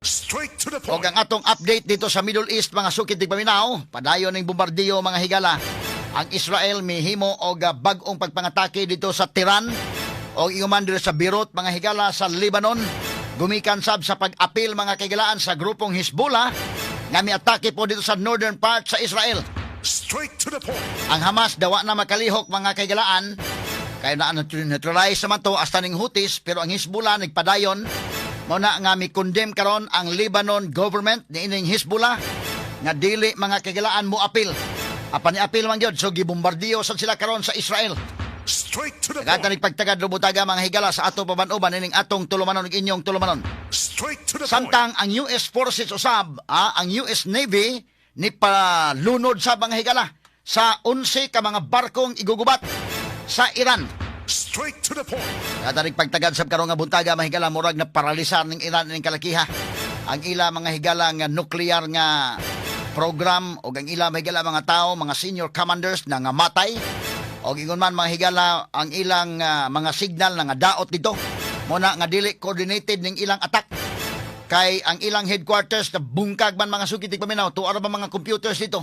Straight to the Og point. ang atong update dito sa Middle East, mga sukit paminaw, padayon ning bombardiyo, mga higala. Ang Israel mihimo og bag-ong pagpangatake dito sa Tehran og ingon man dito sa Beirut, mga higala, sa Lebanon. Gumikan sab sa pag-apil, mga kahigalaan, sa grupong Hezbollah nga miatake po dito sa northern part sa Israel. Straight to the point. Ang Hamas dawa na makalihok, mga kahigalaan. Kaya na neutralize naman to hasta ning Houthis, pero ang Hezbollah nagpadayon. Mao na nga mi-condemn karon ang Lebanon government niining Hezbollah nga dili, mga kahigalaan, mo apil. Apan ni apil man gyud, so gibombardiyo sad sila karon sa Israel. Straight to the Kagata point. Nagpagtagad rubutaga, mga higala, sa ato paban-uban ining atong tulumanon ug inyong tulumanon. Straight to the point. Samtang ang US forces usab, ang US Navy ni palunod sa mga higala sa 11 ka mga barkong igugubat sa Iran. Straight to the point. Katarik pagtagad sa karong nga buntaga, mahigala, murag na paralisar ning Iran ning kalakiha. Ang ila, mga higala, nga nuclear nga program o ang ila, mahigala, mga tao, mga senior commanders na nga matay. O ingon man, mga higala, ang ilang mga signal na nga daot dito. Mao na nga dili coordinated ning ilang attack. Kay ang ilang headquarters na bungkag man, mga sukit paminaw, tuwa ra ba mga computers dito.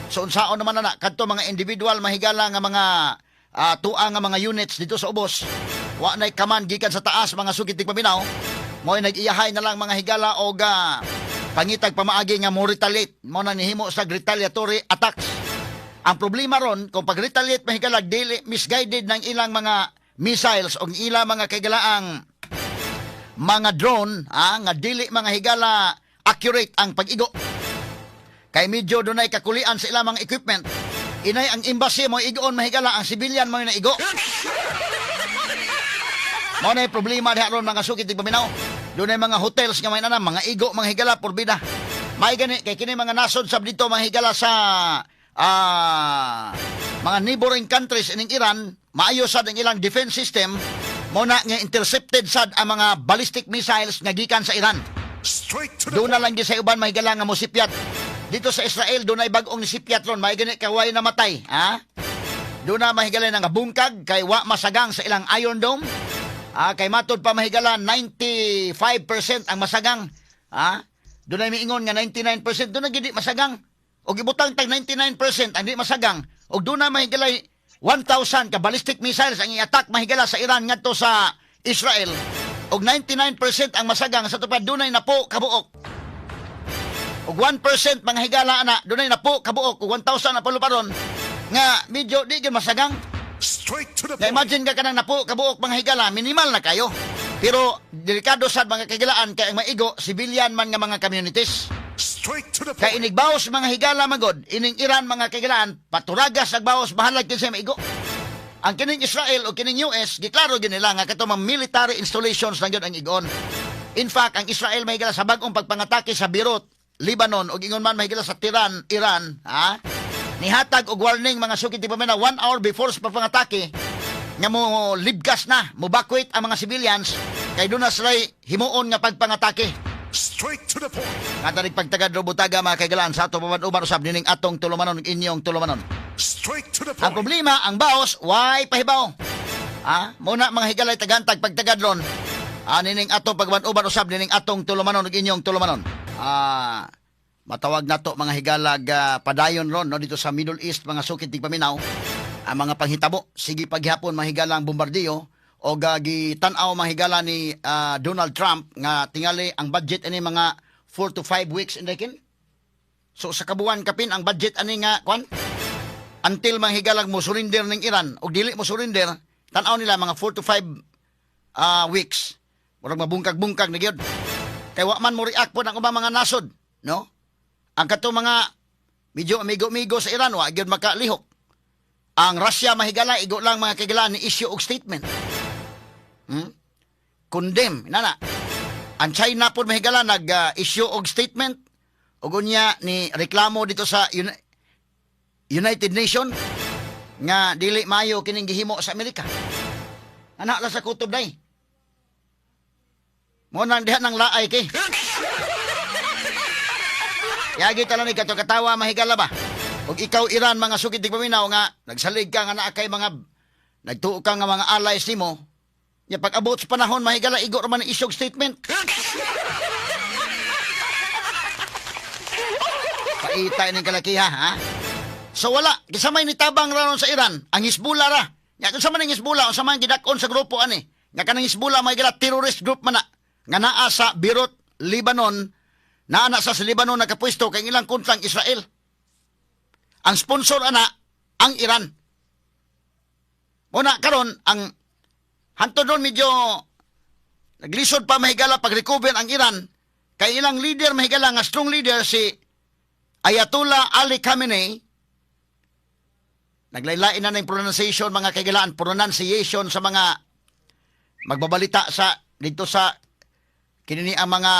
So unsaon naman na kadto mga individual, mahigala, nga mga tuwa nga mga units dito sa ubos. Wa nay command gikan sa taas, mga sukit paminaw. Mo'y nag-iyahay na lang, mga higala, og pangitag pamaagi nga mo retaliate. Mao na nihimo sa retaliatory attacks. Ang problema ron, kung pag-retaliate, mahigala, dili misguided ng ilang mga missiles o ilang mga kagalaang mga drone, nga dili, mga higala, accurate ang pag-igo. Kay medyo dunay kakulian sa ilang mga equipment. Inay ang embassy mo igoon, mahigala, ang civilian mo na igo. Mao na problema diha ron, mga sukit paminaw. Dunay mga hotels nga may na mga igo, mga higala, porbida. May gani kay kini mga nasod sab dito, mga higala, sa mga neighboring countries ining Iran, maayo sad ang ilang defense system, mao na nga intercepted sad ang mga ballistic missiles nga gikan sa Iran. Straight to the Doon na point. lang di sa uban, mahigala, nga mosipyat. Dito sa Israel, doon ay bag-ong nisipyat ron, may gani kaway na matay. Ha? Doon na, mahigala, nga bungkag kay wa masagang sa ilang Iron Dome. Kay matod pa, mahigala, 95% ang masagang. Ha? Doon ay miingon nga 99%, doon na gidi masagang. Og ibutang tag 99% ang di masagang. Og doon na, mahigala, 1,000 ka ballistic missiles ang i-attack, mahigala, sa Iran ngadto sa Israel. Og 99% ang masagang sa tupad, dunay napo kabuok. Og 1%, mga higala, ana, dunay napo kabuok og 1,000 na paluparon nga medyo di gyud masagang. Straight to the Na point. imagine ka kanang napo kabuok, mga higala, minimal na kayo. Pero delikado sad, mga kahigalaan, kay ang maigo civilian man nga mga communities. Straight to the Kay point. inigbaos, mga higala, magod, ining Iran, mga kahigalaan, paturagas ag baos, bahalag kinsa maigo. Ang kining Israel o kining US, giklaro gyud nila nga kato mga military installations lang gyud ang igon. In fact, ang Israel, mahigala, sa bag-ong pagpangatake sa Beirut, Lebanon ug ingon man, mahigala, sa Tehran, Iran, ha? Nihatag og warning, mga sukit di na one hour before sa pagpangatake nga mo libkas na, mo evacuate ang mga civilians kay doon na sila himuon nga pagpangatake. Straight to the point. Katarik pagtagad robutaga, mga kaigalaan, sa ato paban-uban usab nining atong tulumanon ug inyong tulumanon. Straight to the Ang point. problema, ang baos, way pahibaw. Muna, mga higalay, tagantag pagtagad ron. Nining atong pagban-uban usab nining atong tulumanon ug inyong tulumanon. Matawag nato, mga higalag, padayon ron, no, dito sa Middle East, mga sukit tigpaminaw. Ang mga panghitabo, sige paghapon, mga higala, ang bombardiyo o gitan-aw, mga higala, ni Donald Trump nga tingali ang budget ini mga 4 to 5 weeks indekin. So sa kabuan kapin ang budget ani nga kwan until mga higalag mo surrender ning Iran o dili mo surrender, tan-aw nila mga 4 to 5 weeks. Murag mabungkag-bungkag na gyud. Kay wa man mo react po ng ubang mga nasod, no? Ang kato mga medyo amigo-amigo sa Iran wa gyud makalihok. Ang Russia, mahigala, igo lang, mga kagala, ni issue og statement. Condemn, nana. Ang China po, mahigala, nag-issue og statement ug unya ni reklamo dito sa United Nation nga dili maayo kining gihimo sa Amerika. Anak lang sa kutob day. Mo nang diha nang laay kay. Yagi tala ni kato katawa, mahigala ba? Og ikaw Iran, mga sukit di paminaw, nga nagsalig ka nga naa kay mga nagtuo ka nga mga allies nimo. Ya pag abot sa panahon, mahigala, igo ra man ang issue og statement. Daita ining kalakiha, ha? So wala, kinsa may nitabang raron sa Iran, ang Hezbollah ra. Nya kinsa man ang Hezbollah, unsa man gidak-on sa grupo ani? Nga kanang Hezbollah may gila terrorist group man na nga naa sa Beirut, Lebanon, naa na sa Lebanon nakapwesto kay ilang kontrang Israel. Ang sponsor ana ang Iran. Muna karon ang hantod ron medyo naglisod pa, mahigala, pag-recover ang Iran kay ilang leader, mahigala, nga strong leader si Ayatollah Ali Khamenei. Naglaylain na ng pronunciation, mga kaigalaan, pronunciation sa mga magbabalita sa dito sa kinini ang mga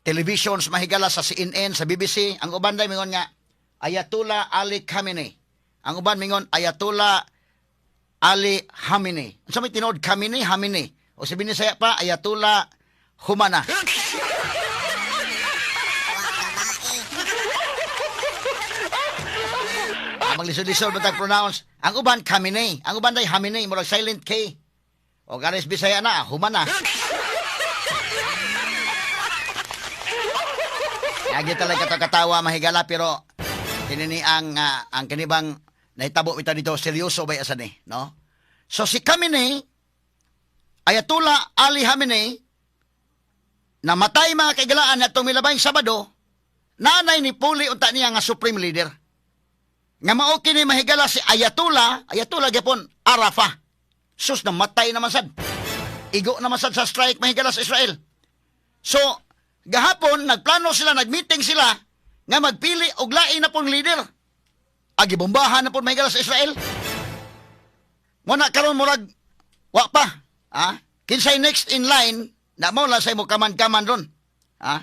televisions, mahigala, sa CNN, sa BBC. Ang uban day mingon nga Ayatollah Ali Khamenei, ang uban mingon Ayatollah Ali Khamenei. Unsa may tinuod, Khamenei, Khamenei o sa Binisaya pa Ayatollah Humana? Wa babae. Ang maglisod-lisod ba tag pronounce? Ang uban Khamenei, ang uban day Khamenei, murag silent K. O garis Bisaya na, Humana. Lagi talaga katawa, mahigala, pero kinini ang kinibang nahitabo ito dito, seryoso ba asa ni, no? So si Khamenei, Ayatollah Ali Khamenei, namatay, mga kaigalaan, atong milabayng Sabado, nanay ni puli unta niya nga supreme leader. Nga mao kini, mahigala, si Ayatollah, Ayatollah gyapon Arafa. Sus, namatay naman sad. Igo naman sad sa strike, mahigala, sa Israel. So, gahapon nagplano sila, nagmeeting sila nga magpili og lain na pong leader. Agi bombahan na pong, mahigala, sa Israel. Muna karon murag wa pa. Ha? Kinsay next in line na mo lang sa imo kaman-kaman ron. Ha?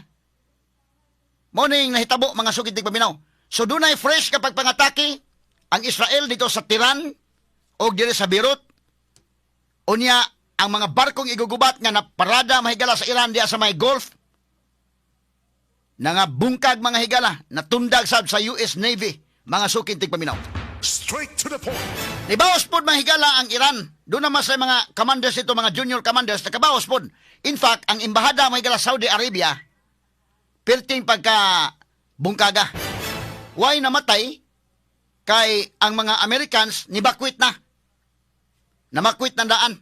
Mo ning nahitabo, mga sugid paminaw. So dunay fresh kapag pangatake ang Israel dito sa Tehran o diri sa Beirut. Unya ang mga barkong igugubat nga naparada, mahigala, sa Iran diya sa may Gulf na nga bungkag, mga higala, natundag sab sa US Navy, mga suking tigpaminaw. Straight to the point. Nibawas pod, mahigala, ang Iran. Doon naman sa mga commanders ito, mga junior commanders, nakabawas pod. In fact, ang embahada, mahigala, Saudi Arabia, perting pagka bungkaga. Why namatay? Kay ang mga Americans nibakwit na. Namakwit ng daan.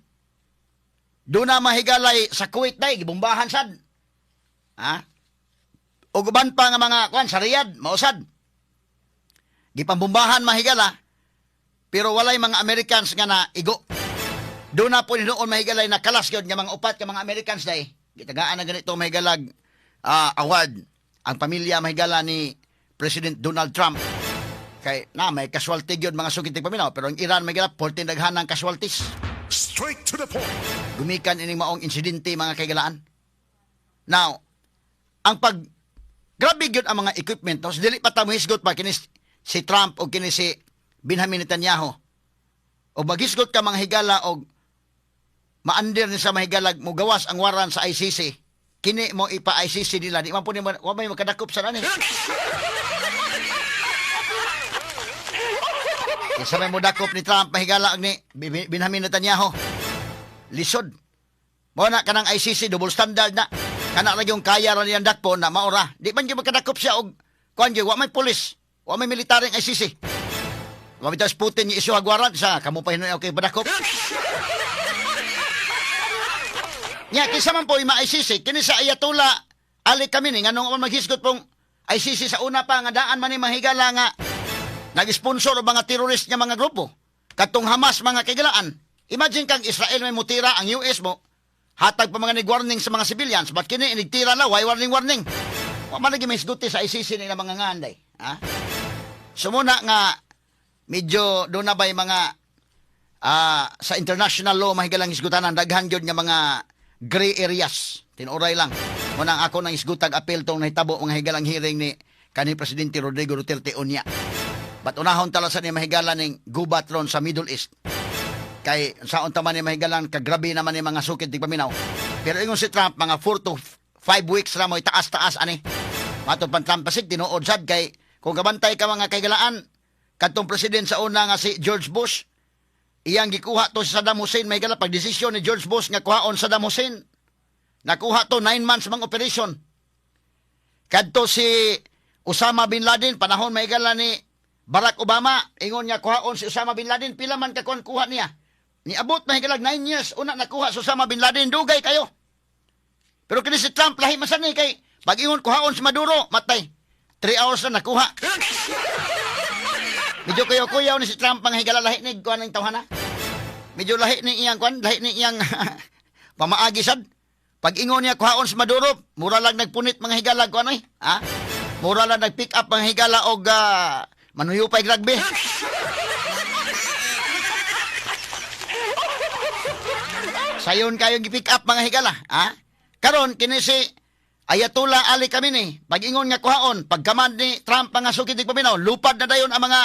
Doon na mahigalay sa Kuwait na, gibombahan sad. Ha? O uban pa nga mga kwan sa Riyadh, mausad. Gipambombahan, mahigala, pero walay mga Americans nga na igo. Doon na po noon, mahigalay, nakalas yun nga mga upat ka mga Americans day. Gitagaan na ganito, mahigalag, award ang pamilya, mahigala, ni President Donald Trump. Kay na may casualty gyud, mga sugid paminaw, pero ang Iran, mahigala, 14 daghan ang casualties. Straight to the point. Gumikan ining maong insidente, mga kaigalaan. Now, ang pag grabe gyud ang mga equipment, no? So, dili pa ta mohisgot pa kini si Trump o kini si Benjamin Netanyahu. O maghisgot ka, mga higala, og maandir ni sa mahigalag mo gawas ang waran sa ICC. Kini mo ipa ICC nila, di man po ni wa may makadakop sa nani. Kinsa may modakop ni Trump, mahigala, og ni Benjamin Netanyahu? Lisod. Mo na kanang ICC double standard na. Kana ra yung kaya ra niyang dakpon na maora. Di man gyud makadakop siya og kuan gyud, wa may pulis, wa may military ang ICC. Wa bitaw Putin ni issue warrant sa kamo pa hinuon okay padakop. Nya kinsa man po ma ICC kini sa Ayatollah Ali Khamenei, nganong man maghisgot pong ICC sa una pa nga daan man ni, mahigala, nga nag-sponsor og mga terrorist nga mga grupo. Katong Hamas, mga kaigalaan. Imagine kang Israel may mutira, ang US mo hatag pa mga nag-warning sa mga civilians, but kini inigtira na, why warning warning? Wa man lagi may hisguti sa ICC nila mga nganday. Ha? So muna nga medyo doon na ba'y mga sa international law, mahigalang hisgutanan, daghan gyud nga mga gray areas. Tinuoray lang. Muna ang ako nang hisgutag apel tong nahitabo, mga higalang hearing ni kanhi Presidente Rodrigo Duterte unya. But unahon tala sa ni, mahigala, ning gubat ron sa Middle East. Kay saon ta man ni, mahigalan, kagrabe naman ni, mga sukid tigpaminaw. Pero ingon si Trump, mga 4 to 5 weeks ra mo itaas-taas ani. Matod pan Trump, pasig tinuod sad kay kung kabantay ka, mga kaigalaan, kadtong president sa una nga si George Bush, iyang gikuha to si Saddam Hussein, mahigala, pag desisyon ni George Bush nga kuhaon Saddam Hussein. Nakuha to 9 months mang operation. Kadto si Osama bin Laden, panahon mahigala ni Barack Obama, ingon niya kuhaon si Osama bin Laden, pila man ka kuha niya. Niabot mahigala 9 years una nakuha si Osama bin Laden, dugay kayo. Pero kini si Trump lahi man sad ni kay pag ingon kuhaon si Maduro, matay. 3 hours na nakuha. Medyo kuyaw-kuyaw ni si Trump, mga higala, lahi ni kuan ng tawhana. Medyo lahi ni iyang kuan, lahi ni iyang pamaagi sad. Pag ingon niya kuhaon si Maduro, mura lang nagpunit, mga higala, kuan oy. Ha? Mura lang nag-pick up, mga higala, og manuyupay rugby. Sayon kayo gi-pick up, mga higala, ha? Karon kini si Ayatollah Ali Khamenei, pag ingon nga kuhaon, pagkamand ni Trump, mga sukid paminaw, lupad na dayon ang mga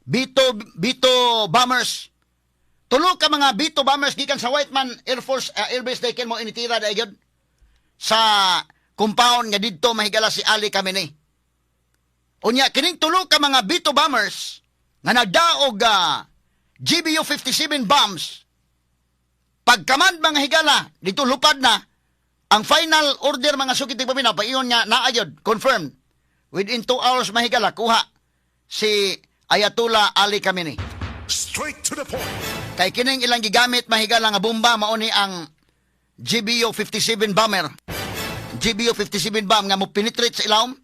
B2 bombers. Tulo ka mga B2 bombers gikan sa Whiteman Air Force Air Base dayken mo initira dayon sa compound nga didto mahigala si Ali Khamenei. Unya kining tulo ka mga B2 bombers nga nagdaog GBU 57 bombs. Pagkamand, mga higala, dito lupad na ang final order, mga sukit paminaw, pag ingon nga naayod, confirmed. Within 2 hours, mahigala, kuha si Ayatollah Ali Khamenei. Straight to the point. Kay kining ilang gigamit, mahigala, nga bomba mao ni ang GBU 57 bomber. GBU 57 bomb nga mo penetrate sa ilawom.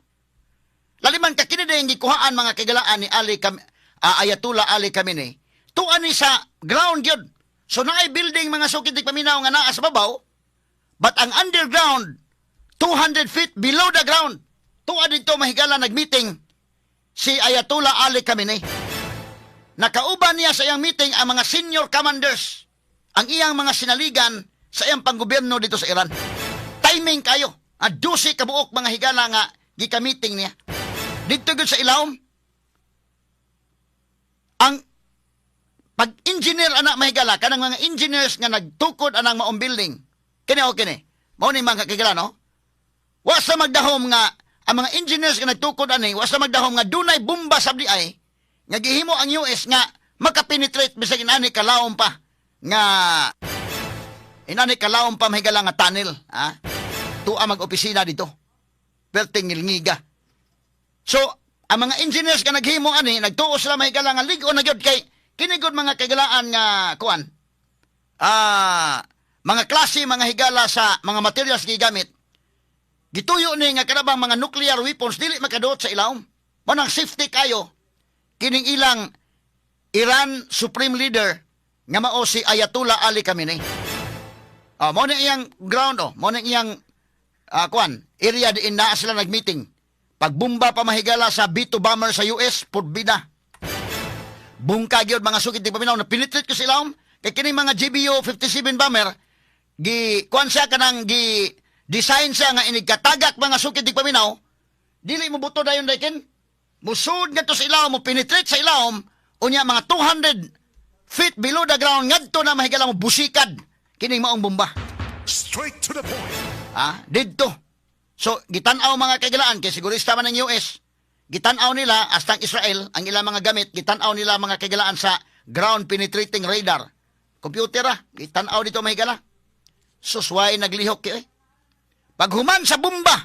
Laliman ka kini dayong gikuhaan, mga kagalaan, ni Ayatollah Ali Khamenei. Tuan ni sa ground gyud. So naay building, mga sukit paminaw, nga naa sa babaw, but ang underground 200 feet below the ground. Tuan dito, mahigala, nagmeeting si Ayatollah Ali Khamenei. Nakauban niya sa iyang meeting ang mga senior commanders, ang iyang mga sinaligan sa iyang panggobyerno dito sa Iran. Timing kayo. At 12 kabuok, mga higala, nga gika-meeting niya. Dito gyud sa ilawom. Ang pag-engineer ana, mahigala, kanang mga engineers nga nagtukod anang maong building. Kini o kini. Mao ni mga kigala, no? Wa sa magdahom nga ang mga engineers nga nagtukod ani, wa sa magdahom nga dunay bomba sa ay nga gihimo ang US nga makapenetrate bisag inani kalawom pa nga inani kalawom pa, mahigala, nga tunnel, ha? Tuwa mag-opisina dito. Perting ngilngiga. So, ang mga engineers nga naghimo ani, nagtuo sila, mahigala, nga lig-on na gyud kay kini gud, mga kagalaan, nga kuan. Mga klase, mga higala, sa mga materials gigamit. Gituyo ni nga kanabang mga nuclear weapons dili makaduot sa ilawom. Mao nang safety kayo kining ilang Iran Supreme Leader nga mao si Ayatollah Ali Khamenei. Ah, mao na iyang ground oh, mao na iyang kuan, area diin naa sila nagmeeting. Pagbumba pa, mahigala, sa B2 bomber sa US, purbida. Bungka gyud, mga sukit di paminaw, na penetrate ko sa ilawom kay kining mga GBU 57 bomber gi kuan siya kanang gi design siya nga inig katagak, mga sukit di paminaw, dili mo buto dayon dayken musud ngadto sa ilawom, mo penetrate sa ilawom. Unya mga 200 feet below the ground ngadto na, mahigala, mo busikad kining maong bomba. Straight to the point. Ah, didto. So gitan-aw, mga kaigalaan, kay sigurista man ang US. Gitan-aw nila hasta ang Israel ang ilang mga gamit, gitan-aw nila, mga kaigalaan, sa ground penetrating radar. Computer ah, gitan-aw dito, mahigala. Susway naglihok kay eh. Paghuman sa bomba,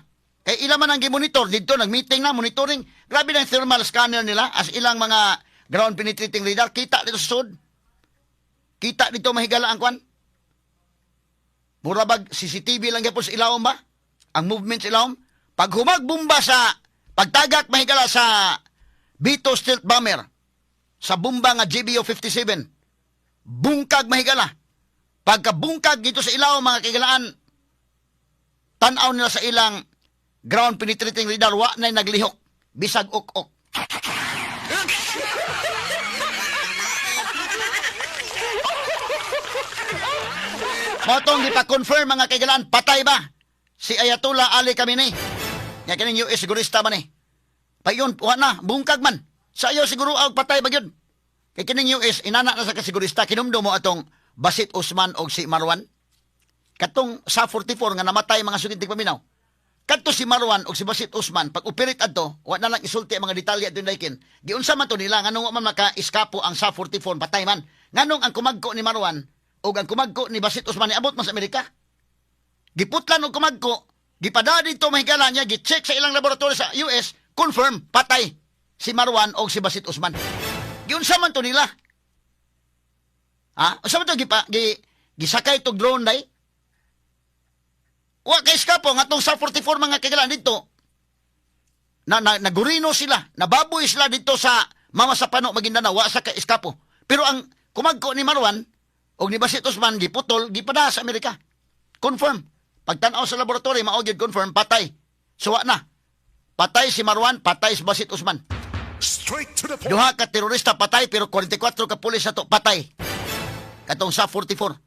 kay ila man ang gimonitor didto, nagmeeting na monitoring. Grabe na ang thermal scanner nila as ilang mga ground penetrating radar, kita dito sa sud. Kita dito, mahigala, ang kwan. Mura bag CCTV lang gyapon sa ilawom ba? Ang movement sa ilawom. Pag humagbumba sa pagtagak, mahigala, sa B2 stealth bomber sa bomba nga GBU 57, bungkag, mahigala. Pagkabungkag dito sa ilawom, mga kaigalaan, tan-aw nila sa ilang ground penetrating radar, wa na naglihok bisag ok-ok. Mao tong gipa-confirm, mga kaigalaan, patay ba si Ayatollah Ali Khamenei? Nga kining US sigurista man eh. Payon, wa na, bungkag man. Sa iyo siguro og patay ba gyud? Kay kining US inana na sa kasigurista, kinumdum mo atong Basit Usman og si Marwan. Katong sa 44 nga namatay, mga sugid paminaw. Kadto si Marwan og si Basit Usman pag operate adto, wa na lang isulti ang mga detalye adto daykin. Giunsa man to nila nganong wa man maka-eskapo ang sa 44, patay man? Nganong ang kumagko ni Marwan ug ang kumagko ni Basit Usman niabot man sa Amerika? Giputlan og kumagko, gipada dito, mahigala, niya, gi-check sa ilang laboratory sa US, Confirm, patay si Marwan o si Basit Usman. Giunsa man to nila? Ha? Unsa man to gisakay to drone day? Wa kay eskapo nga tong sa 44, mga kagalan, dito. Na nagurino sila, nababoy sila dito sa Mamasapano, Maguindanao, wa sa ka eskapo. Pero ang kumagko ni Marwan og ni Basit Usman giputol, gipada sa Amerika. Confirm. Pagtan-aw sa laboratory, mao gyud, confirm patay. So wa na. Patay si Marwan, patay si Basit Usman. Straight to the point. Duha ka terorista patay, pero 44 ka pulis ato patay. Katong sa 44.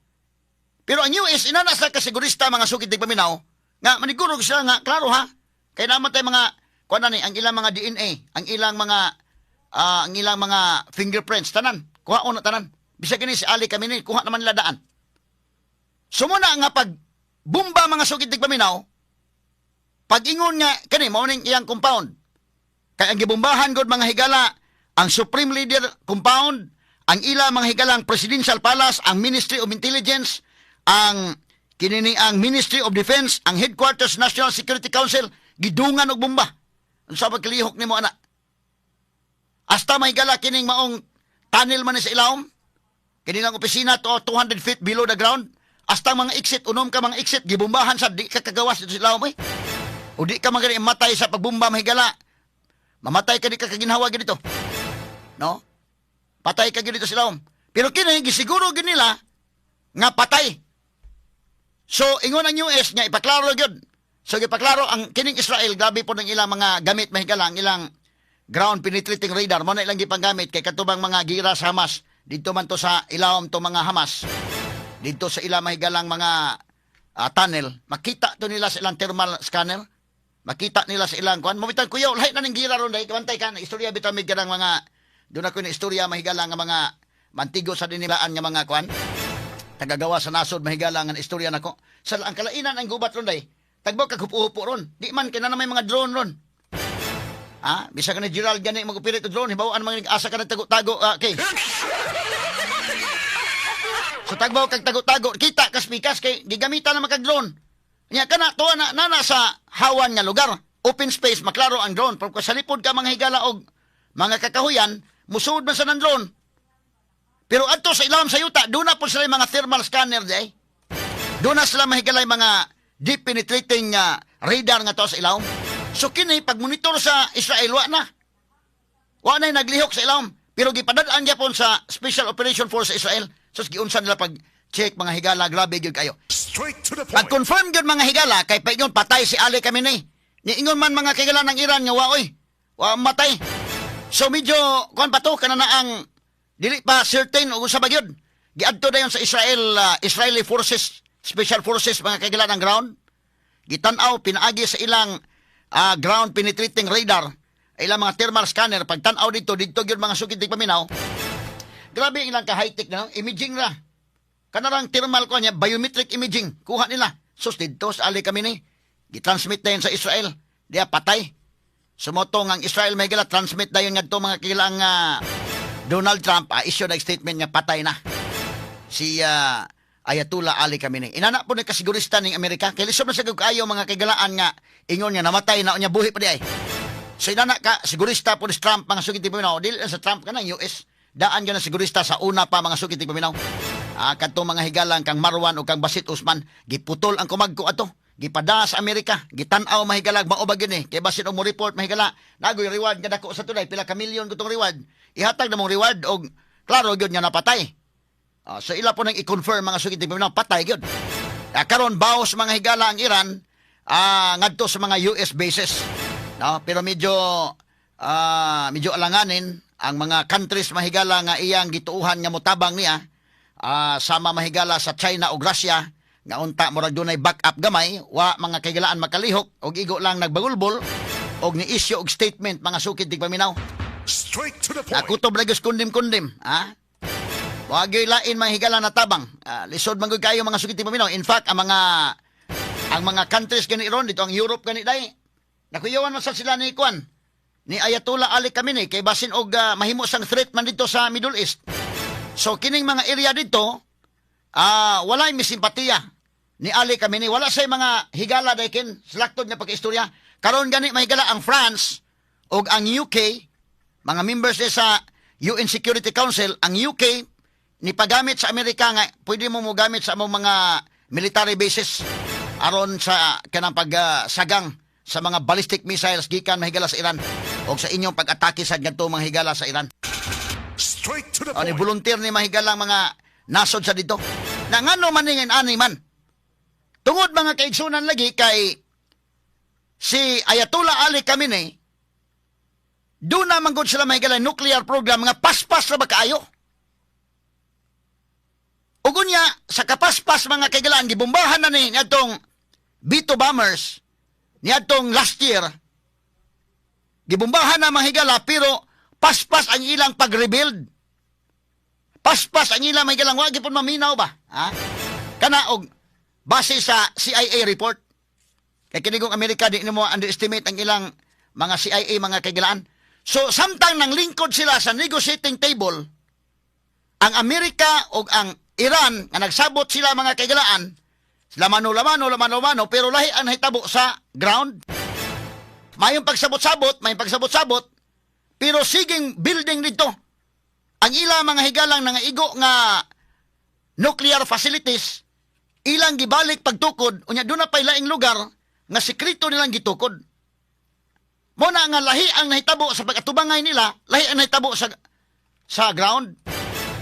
Pero ang US inana sa kasigurista, mga sukid paminaw, nga maniguro sila nga klaro ha. Kay naman tay mga kuan na ni ang ilang mga DNA, ang ilang mga fingerprints tanan. Kuha na tanan. Bisag kini si Ali Khamenei, kuha naman nila daan. Sumuna nga pag bumba, mga sukid paminaw, pag ingon nga kani mao ning iyang compound. Kay ang gibumbahan gud, mga higala, ang Supreme Leader compound, ang ila, mga higalang, Presidential Palace, ang Ministry of Intelligence, ang kinini ang Ministry of Defense, ang Headquarters National Security Council, gidungan og bomba. Unsa ba kalihok nimo ana? Hasta may higala kining maong tunnel man ni sa ilawom. Kini lang opisina to 200 feet below the ground. Hasta mga exit, unom ka mga exit, gibumbahan sa di ka kagawas dito sa ilawom eh. O di ka magani matay sa pagbumba, mahigala. Mamatay ka, di ka kaginhawa dito. No? Patay ka dito sa ilawom. Pero kini gisiguro gyud nila nga patay. So ingon ang US nga ipaklaro gyud. So gipaklaro ang kining Israel, grabe po ng ilang mga gamit, mahigala, ang ilang ground penetrating radar mo na ilang gipanggamit kay katubang mga gira sa Hamas dito man to sa ilawom to mga Hamas dito sa ilang, mahigalang, mga tunnel, makita to nila sa ilang thermal scanner, makita nila sa ilang kuan mo. Bitan kuyaw lahi na ning gira ron dahil kawantay ka na istorya bitaw mig kanang mga doon ako na istorya, mahigala, nga mga mantigo sa dinilaan nga mga kuan tagagawa sa nasod, mahigala, nga istorya nako sa ang kalainan ang gubat ron day tagbo kag hupo-hupo ron, di man kay na may mga drone ron. Ah, bisa ka ni Gerald gani mag-operate og drone, hibaw-an mga asa ka nagtago-tago, ah, okay. So tagbaw kag tago-tago, kita kas pikas kay gigamitan na kag drone. Nya kana tuwa na nana sa hawan nga lugar, open space, maklaro ang drone. Pero kung sa lipod ka, mga higala, og mga kakahuyan, musuod man sa ng drone. Pero adto sa ilawom sa yuta, doon na po sila yung mga thermal scanner di. Doon na sila mahigalay mga deep penetrating radar nga to sa ilawom. So kini pag monitor sa Israel, wa na. Wa na yung naglihok sa ilawom. Pero gipadad-an gyapon sa Special Operation Force sa Israel. So giunsa nila pag check, mga higala, grabe gyud kayo. Straight to the point. Pag confirm gyud, mga higala, kay paingon patay si Ali Khamenei. Niingon man, mga kigala, ng Iran nga wa oy. Wa matay. So medyo kuan pa to kana na ang dili pa certain og usa ba gyud. Giadto dayon sa Israel Israeli forces, special forces, mga kigala, ng ground. Gitan-aw pinaagi sa ilang ground penetrating radar, ilang mga thermal scanner, pagtan-aw dito dito gyud, mga sukid paminaw. Grabe ang ilang ka high-tech na no? Imaging ra. Kanarang thermal ko niya, biometric imaging. Kuha nila. Sus, dito sa Ali Khamenei. Gitransmit na yun sa Israel. Diya, patay. Sumotong ang Israel may gala, transmit na yun ngadto, mga kilang, Donald Trump, issue na statement nga patay na si Ayatollah Ali Khamenei. Inana po ni kasigurista ning Amerika. Kay lisod na sa kaayo, mga kagalaan, nga ingon nga namatay na, unya buhi pa di ay. So inana ka sigurista po ni Trump, mga sugit paminaw. Dili lang sa Trump ka ng US. Daan ka na sigurista sa una pa, mga sugit paminaw. Ah, kadto, mga higalang, kang Marwan o kang Basit Usman, giputol ang kumagko ato. Gipada sa Amerika, gitan-aw, mahigalag, mao ba gyud ni? Kay basin og mo report, mahigala, nagoy reward nga dako sa tunay, pila ka milyon gutong reward. Ihatag na mong reward og klaro gyud nga napatay. Ah, so ila po nang i-confirm, mga sugit paminaw, patay gyud. Ah, karon baos, mga higala, ang Iran ngadto sa mga US bases. No, pero medyo alanganin ang mga countries, mahigala, nga iyang gituuhan nga motabang niya, sama, mahigala, sa China o Russia nga unta murag dunay backup gamay. Wa, mga kahigalaan, makalihok og igo lang nagbagulbol og ni issue og statement, mga sukid tigpaminaw. Straight to the point. Nakutob lagi kundim-kundim, ha? Wa gyud lain, mga higala, na tabang. Ah, lisod man gud kayo, mga sukid tigpaminaw. In fact, ang mga countries gani ron dito, ang Europe gani dai. Nakuyawan man sa sila ni Kwan ni Ayatollah Ali Khamenei kay basin og mahimo sang threat man dito sa Middle East. So kining mga area dito, walay mi simpatiya ni Ali Khamenei. Wala say mga higala daykin sa laktod nga pagkaistorya. Karon gani, mahigala, ang France ug ang UK, mga members ni sa UN Security Council, ang UK ni pagamit sa Amerika nga pwede mo mogamit sa among mga military bases aron sa kanang pagsagang sa mga ballistic missiles gikan mahigala sa Iran o sa inyong pag-atake sa ngadto mga higala sa Iran. Straight to the O, ni point. Volunteer ni mahigala mga nasod sa dito. Na ngano man ni ani man? Tungod, mga kaigsunan, lagi kay si Ayatollah Ali Khamenei, doon na man gud sila mahigala nuclear program nga paspas na ba kaayo. Ug unya, sa kapaspas, mga kaigalaan, gibombahan na ni niadtong B-2 bombers niadtong last year. Gibombahan na, mga higala, pero paspas ang ilang pag-rebuild. Paspas ang ilang mga higalang wa gyud maminaw ba? Ha? Kana og base sa CIA report. Kay kini kong Amerika, di nimo underestimate ang ilang mga CIA, mga kaigalaan. So samtang nang lingkod sila sa negotiating table, ang Amerika o ang Iran nga nagsabot sila, mga kaigalaan, sila mano lamano lamano mano, pero lahi ang nahitabo sa ground. Mayong pagsabot-sabot, mayong pagsabot-sabot, pero siging building dito. Ang ila mga higalang nangaigo nga nuclear facilities, ilang gibalik pagtukod, unya doon na pa'y laing lugar nga sekreto nilang gitukod. Mo na nga lahi ang nahitabo sa pag-atubangay nila, lahi ang nahitabo sa ground.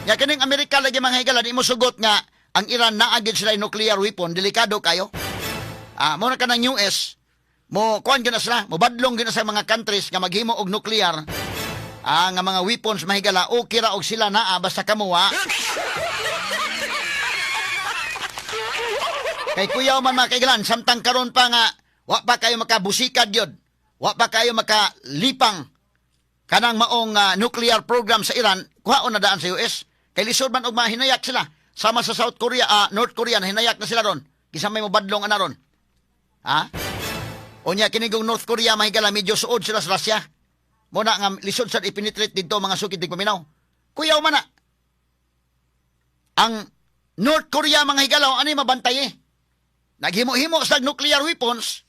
Ya kining Amerika lagi, mga higala, di mo sugot nga ang Iran naa gyud sila nuclear weapon, delikado kayo. Ah, mo na kanang US, mo kuan gyud na sila, mo badlong gyud na sa mga countries nga maghimo og nuclear nga mga weapons, mahigala, okay ra og sila naa basta kamo wa. Kay kuyaw man, mga kaigalan, samtang karon pa nga wa pa kayo makabusikad gyud. Wa pa kayo makalipang kanang maong nuclear program sa Iran, kuhaon na daan sa US. Kay lisod man og mahinayak sila. Sama sa South Korea, North Korea, nahinayak na sila ron. Kisa may mobadlong ana ron. Ha? Unya kinigong North Korea, mahigala, medyo suod sila sa Russia. Mo na nga lisod sa ipenetrate dito, mga sukid paminaw. Kuyaw man na. Ang North Korea, mga higala, ani mabantay eh. Naghimo-himo sa nuclear weapons.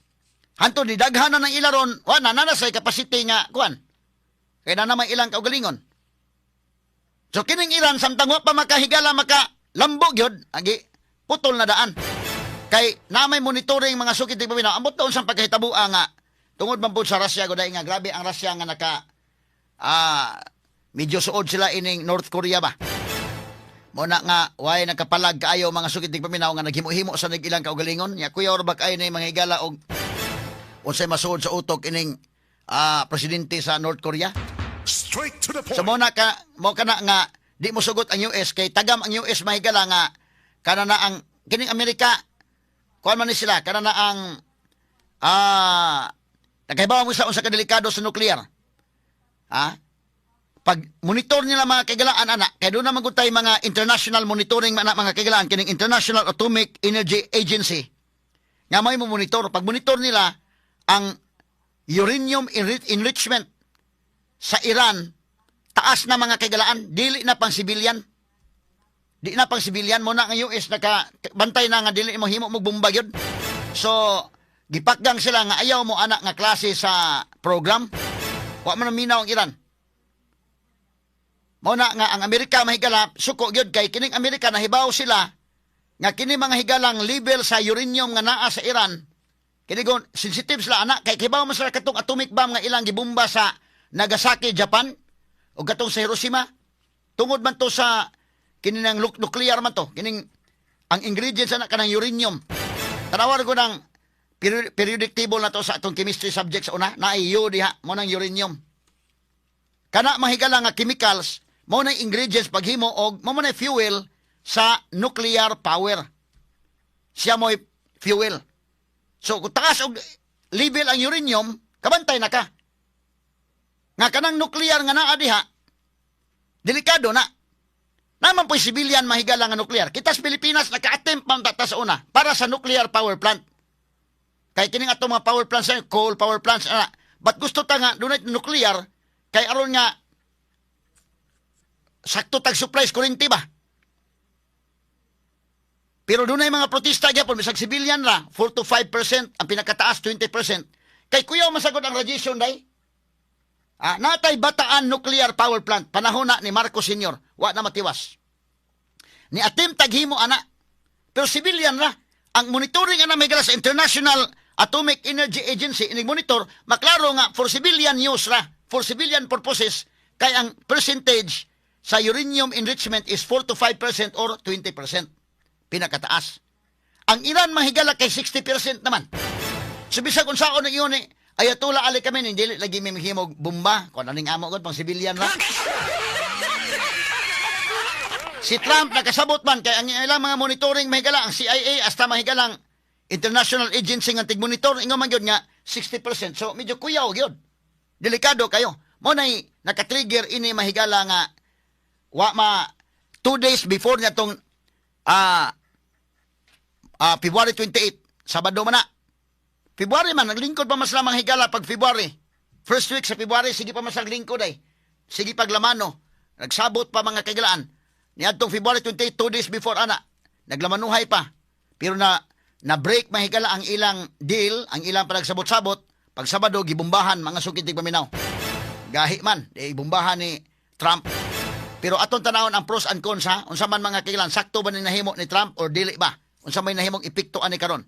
Hantod ni daghan na ng ila ron, wa na na sa capacity nga kuan. Kay na naman ilang kaugalingon. So kining Iran, samtang wa pa makahigala maka lambo gyud, agi putol na daan. Kay na may monitoring, mga sukid di paminaw. Ambot taon sang pagkahitabua nga tungod man pud sa Russia gud nga grabe ang Russia nga naka medyo suod sila ining North Korea ba. Mo na nga way nakapalag kaayo, mga sukid di paminaw, nga naghimo-himo sa nag ilang kaugalingon. Nya kuya or ba kaayo ni mga higala og unsay masuod sa utok ining presidente sa North Korea? Straight to the point. So mo na ka mo kana nga di mo sugot ang US kay tagam ang US, mahigala, nga kana na ang kining Amerika kuan man ni sila, kana na ang nakahibaw mo sa unsa kadelikado sa nuclear. Ha? Pag monitor nila, mga kaigalaan, ana, kay doon na magutay mga international monitoring man mga kaigalaan, kining International Atomic Energy Agency nga may mo monitor. Pag monitor nila ang uranium enrichment sa Iran, taas na, mga kaigalaan, dili na pang civilian. Di na pang civilian. Mo na ang US naka bantay na nga dili mo himo mo bomba gyud. So gipakgang sila nga ayaw mo anak nga klase sa program. Wa man minaw ang Iran. Mo na nga ang Amerika, mahigala, suko gyud kay kining Amerika nahibaw sila nga kini mga higalang level sa uranium nga naa sa Iran, kini gon sensitive sila ana kay kibaw man sila katong atomic bomb nga ilang gibomba sa Nagasaki, Japan, o katong sa Hiroshima. Tungod man to sa kini nang nuclear man to, kining ang ingredients ana kanang uranium. Tanawar ko ng periodic table na to sa atong chemistry subject sa una, na U diha mo nang uranium. Kana mahigala nga chemicals mo na ingredients paghimo og mo na fuel sa nuclear power. Siya mo'y fuel. So kung taas og level ang uranium, kabantay na ka. Nga kanang nuclear nga naa diha, delikado na. Naman po'y civilian, mahigala, nga nuclear. Kita sa Pilipinas, naka-attempt man ta sa una para sa nuclear power plant. Kay kining ato mga power plants, coal power plants, ana. But gusto ta nga dunay nuclear kay aron nga sakto tag supplies kuryente ba. Pero dunay mga protesta gyapon bisag civilian ra, 4 to 5%, ang pinakataas 20%. Kay kuyaw masagod ang radiation day. Ah, natay Bataan Nuclear Power Plant panahon na ni Marcos Sr. Wa na matiwas. Ni attempt taghimo ana. Pero civilian ra. Ang monitoring ana, may sa International Atomic Energy Agency, inig monitor, maklaro nga for civilian use ra, for civilian purposes, kay ang percentage sa uranium enrichment is 4 to 5% or 20%. Pinakataas. Ang Iran, mahigala, kay 60% naman. So bisag unsaon ang iyon eh, Ayatollah Ali Khamenei, dili lagi mi mahimog bomba, kung aning amo gud pang civilian ra. Si Trump nakasabot man kay ang ilang mga monitoring, mahigala, ang CIA hasta mahigalang international agency nga tig-monitor, ingon man gyud nga 60%. So medyo kuyaw gyud. Delikado kayo. Mo nay naka-trigger ini, mahigala, nga wa ma 2 days before niya tong February 28, Sabado man na. February man, naglingkod pa mas lamang, higala, pag February. First week sa February, sige pa mas lingkod ay. Sige paglamano. Nagsabot pa, mga kaigalaan. Niadtong February 28, 2 days before ana, naglamanuhay pa. Pero na na break, mahigala, ang ilang deal, ang ilang panagsabot-sabot, pag Sabado gibumbahan, mga sukid paminaw. Gahi man, di ibumbahan ni Trump. Pero atong tanawon ang pros and cons ha. Unsa man, mga kailan, sakto ba ni nahimo ni Trump or dili ba? Unsa may nahimong epekto ani karon?